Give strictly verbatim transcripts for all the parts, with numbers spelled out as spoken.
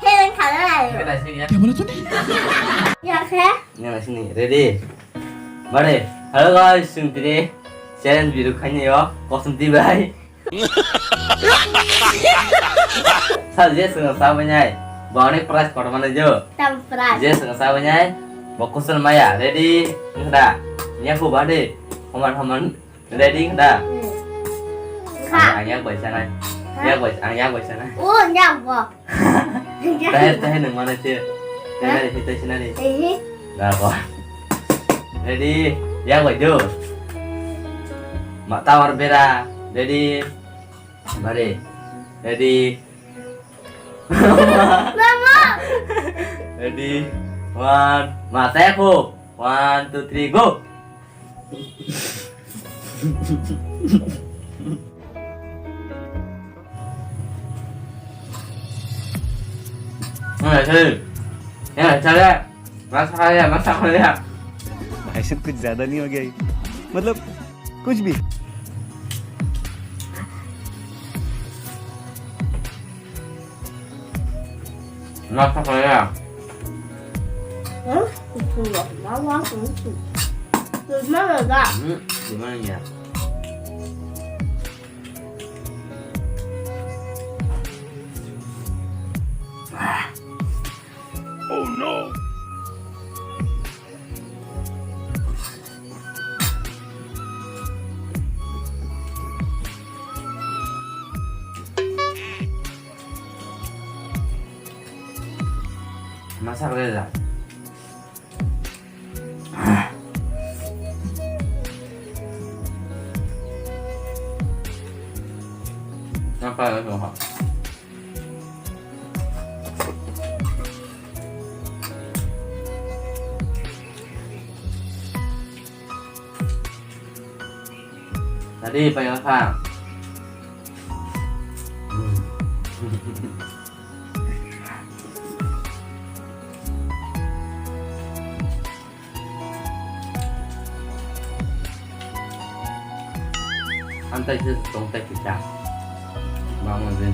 Helen khala lai. Khe naising ya. Kya bola tune? Ya khe? Nya naising ni. Ready? Bare. Hello guys, sung tiri. Challenge biru khaini yo. Kosum ti bai. Sa je sung sa bai nai. Bani prize kotor mana jo. Tam prize. Je sung sa bai nai. Bo kusum maya. Ready? Nda. Nya ku bade. Homan homan. Ready da? Kha. Ang yak bai sanai. Ha? Yak bai, ang yak bai sanai. Oh, yak bo. Tahe, tahe nung mana sih? Ha? Tahe nari, tahe nari. Eh. Da bo. Ready? Yak bai jo. Ma tawar bera. Ready? Mari. Ready? Mama. Ready? One. Ma tahe ko. One, two, three, go. Hey, hey. Hey, chale. Masa kaya, masa kaya. भाई साहब कुछ ज्यादा नहीं हो गया ये? मतलब कुछ भी। Masa kaya. Hmm? Itu loh, mama itu. Gimana, Kak? Hmm, gimana ya? Oh no. Masak rela. Apa itu, ha? Tadi pakai apa? Antai se tong tai kita. Mama din.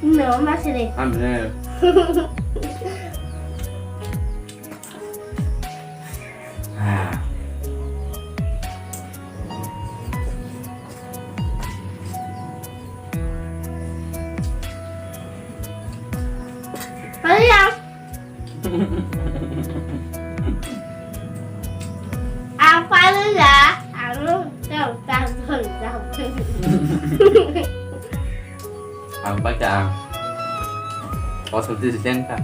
No, masih deh. Ambil. Kalian. Apa lu ya? Anu, kau tak tahu. Ang baca ang. Oh, seperti si Chen kah?